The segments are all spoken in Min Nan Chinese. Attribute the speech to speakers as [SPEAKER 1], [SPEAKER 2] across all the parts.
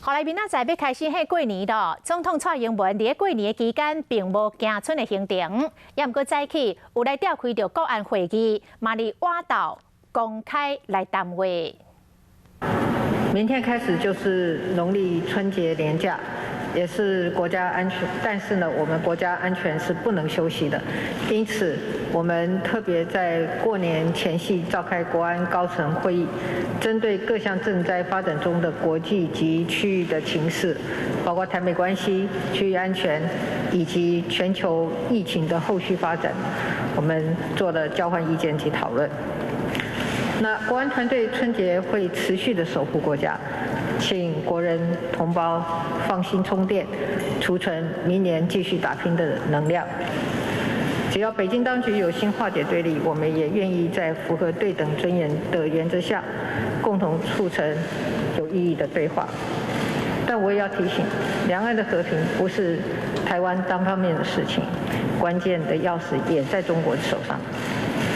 [SPEAKER 1] 予來明仔載欲開始過年囉，總統蔡英文佇過年的期間並無行春的行程，也毋過早起有來召開著國安會議，嘛佇晚晝公開來談話。
[SPEAKER 2] 明天開始就是農曆春節連假，也是國家安全，但是呢，我們國家安全是不能休息的，因此我們特別在過年前夕召開國安高層會議，針對各項正在發展中的國際及區域的情勢，包括台美關係、區域安全以及全球疫情的後續發展，我們做了交換意見及討論。那國安團隊春節會持續的守護國家，請國人同胞放心充電，儲存明年繼續打拼的能量。只要北京當局有心化解對立，我們也願意在符合對等尊嚴的原則下，共同促成有意義的對話。但我也要提醒，兩岸的和平不是台灣單方面的事情，關鍵的鑰匙也在中國手上。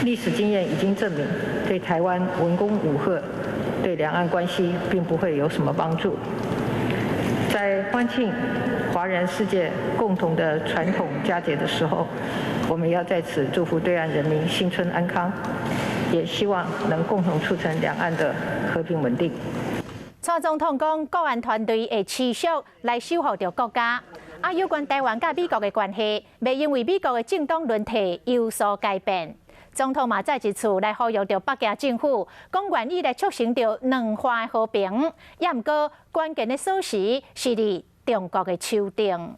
[SPEAKER 2] 歷史經驗已經證明，對台灣文攻武嚇，對兩岸關係並不會有什麼幫助。在歡慶華人世界共同的傳統佳節的時候，我們要在此祝福對岸人民新春安康，也希望能共同促成兩岸的和平穩定。
[SPEAKER 1] 蔡總統講，國安團隊會持續來守護著國家。啊，有關台灣佮美國的關係，袂因為美國的政黨輪替有所改變。總統嘛再一次來呼籲著北京政府，講願意來促成著兩岸和平，也毋過關鍵的鎖匙是佇中國的手中。